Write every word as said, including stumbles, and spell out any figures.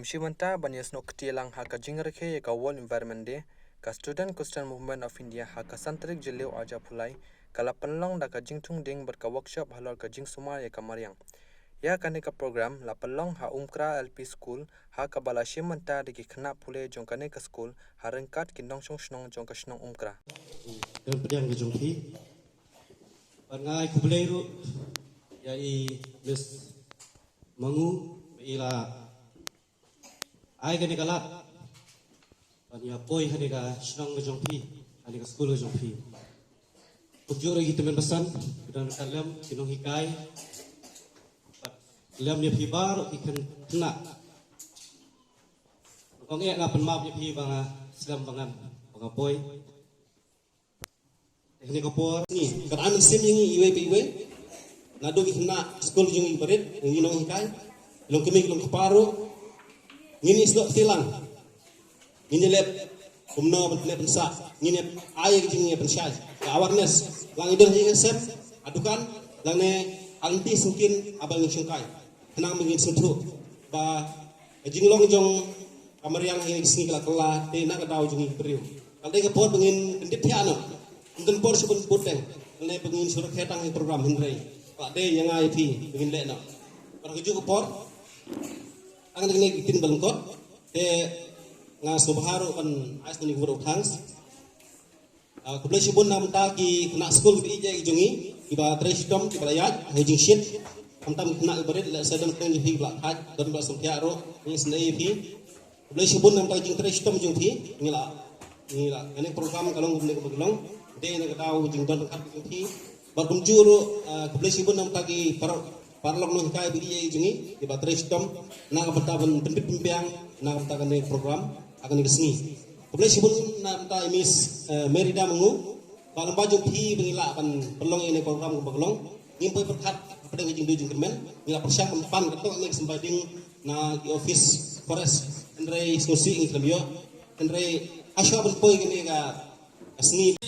Shimanta ban ïasnoh kti lang ha ka jingrakhe ïa ka World Environment Day, ka Student Christian Movement of India ha ka san tarik Jylliew arhajar arphew lai ka la pynlong da ka jingthung dieng bad ka workshop halor ka jingsumar ïa ka mariang. Ïa kane ka program la pynlong ha Umkra L P School ha kaba la shim bynta da ki khynnah pule jong kane ka skul ha ryngkat ki nongshong shnong jong ka shnong Umkra. Don pdiang ka jong phi. Ban ngai khublei ruh ïa i Miss Mangu, i la ai kane ka lad ban ïa poi ha kane ka shnong ka jong phi, ha kane ka skul ka jong phi. Kumjuh ruh ki tymmen basan, ki don ka lem, ki nonghikai. Lem ïa phi baroh ki khynnah. Kong eh nga pynmap ïa phi ba nga slem ba ngan ba nga poi. Te kane ka por ni ka dang sim ïa ngi iwei pa iwei. Naduh ki khynnah skul jong ngi barit, ngi nonghikai, long kmie long kpa ruh. Ngin ïa sdok tilang. Ngin ïa leh kumno ban leh pynsah, ngin ïa ai ka jingïapynshai, ka awareness. Lang i don ha ïing ha sem, ha dukan, lang ne ha lynti syngkien, haba ngin shongkai. Khnang ba ngin sngewthuh ba ka jinglong jong ka mariang ha ïing ha sem ka la kylla te na ka daw jong ngi ki briew. Ka dei ka por ba ngin kyndit thiah noh. Ym don por shu bun bun deng. Lane ba ngin shu rakhe tang ha program hynrei ka dei ïa nga ïa phi ba ngin leh noh. Bad ha kajuh ka por, tang da kine ki ktien ba lyngkot te nga sngewbha ruh ban ai sngewbha ruh thanks. Ah, khublei shibun na bynta ki khynnah skul kiba ïeit jong ngi, kiba trei shitom, kiba la ïaid ha ka jingshit. Khamtam ki khynnah kiba rit, lehse don kren jong phi kiba la thait, don ba la sngewthuh ruh, ngi sngewbha ïa phi. Khublei shibun na bynta ka jingtrei shitom jong phi. Ngi la, ngi la, kane program ka long kumne kumba ka long. Te na ka daw jingdon ryngkat jong phi. Bad kumjuh ruh, ah, khublei shibun na bynta ki paralok, paralok nonghikai ba ïeit jong ngi, kiba trei shitom na ka bynta ban pynbit pynbiang na ka bynta kane program ha kane ka sngi. Khublei shibun na bynta i Miss, eh, Merida Mangu, ba lyngba jong phi ba ngi lah ban pynlong ïa kane program kumba ka long. Ngim poi pyrkhat hapdeng ka jingduh jingkyrmen, ngi la pyrshang ban pan katto katne ka symbai ding na ki office forest, hynrei sngewsih ngi khlem ïoh. Hynrei hashwa ban poi kane ka, ka sngi.